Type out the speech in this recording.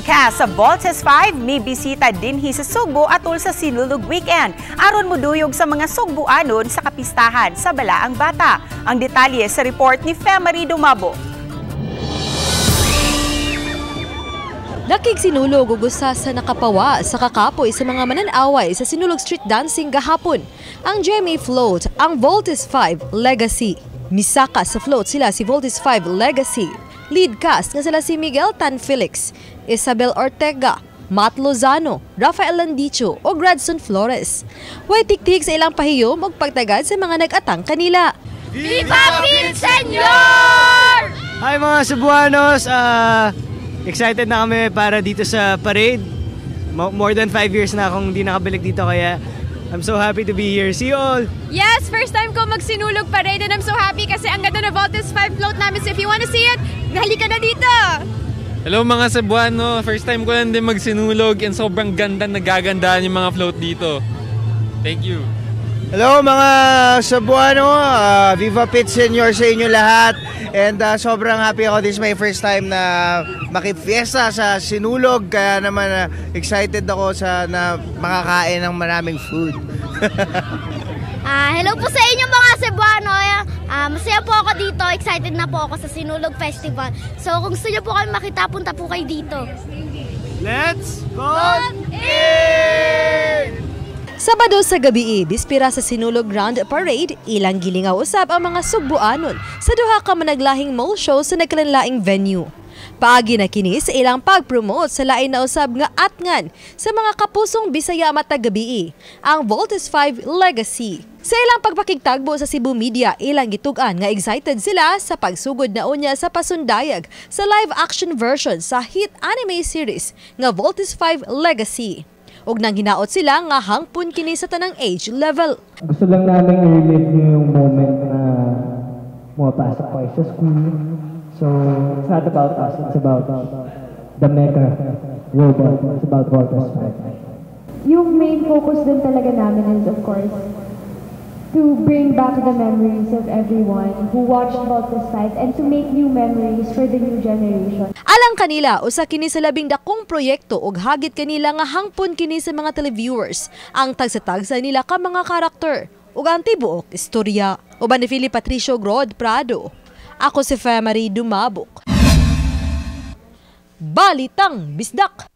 Lead cast sa Voltes 5 may bisita dinhi sa Sugbo atol sa Sinulog Weekend aron moduyog sa mga Sugboanon sa kapistahan sa Balaang Bata. Ang detalye sa report ni Femary Dumabo. Nakig Sinulog ug usa sa nakapawa sa kakapoy sa mga mananaway sa Sinulog Street Dancing gahapon. Ang GMA float, ang Voltes 5 Legacy. Misaka sa float sila si Voltes 5 Legacy. Lead cast nga sila si Miguel Tan Felix, Isabel Ortega, Matt Lozano, Rafael Landicho o Gradson Flores. Way tiktik sa ilang pahiyom og pagtagad sa mga nag-atang kanila. Viva Pit Senyor! Hi mga Cebuanos! Excited na kami para dito sa parade. More than 5 years na akong hindi nakabalik dito kaya I'm so happy to be here. See you all! Yes! First time ko magsinulog parade and I'm so happy kasi ang ganda na Voltes 5 float namin. So if you wanna see it, halika na dito! Hello mga Cebuano! First time ko lang din magsinulog and sobrang ganda, nagagandaan yung mga float dito. Thank you! Hello mga Cebuano! Viva Pit Senior sa inyo lahat! And sobrang happy ako. This is my first time na makifiesta sa Sinulog. Kaya naman excited ako sa na makakain ng maraming food. Hello po sa inyo mga Cebuano. Masaya po ako dito. Excited na po ako sa Sinulog Festival. So kung gusto niyo po kami makita, punta po kayo dito. Let's vote in! Sabado sa gabi, bispira sa Sinulog Grand Parade, ilang gilingaw usab ang mga Sugboanon sa duha ka managlahing mall show sa nagkalanlaing venue. Paagi na kini sa ilang pag-promote sa lain na usab nga atngan sa mga kapusong Bisaya matag gabii, ang Voltes 5 Legacy. Sa ilang pagpakigtagbo sa Cebu Media, ilang gitug-an nga excited sila sa pagsugod na unya sa pasundayag sa live-action version sa hit anime series nga Voltes 5 Legacy. Ug nang hinaot sila nga hangpon kini sa tanang age level. Gusto lang namin i-relive yung moment na pumapasok kayo sa school. So, it's not about us, it's about the mecha robot. It's about Voltes 5. Yung main focus din talaga namin is, of course, to bring back the memories of everyone who watched Voltes 5 and to make new memories for the new generation. Alang kanila, usa kini sa labing dakong proyekto ug hagit kanila nga hangpon kini sa mga televiewers. Ang tagsa-tagsa nila ka mga karakter ug ang tibuok istorya. Uban ni Philip Patricio Grod Prado. Ako si Femary Dumabok. Balitang Bisdak.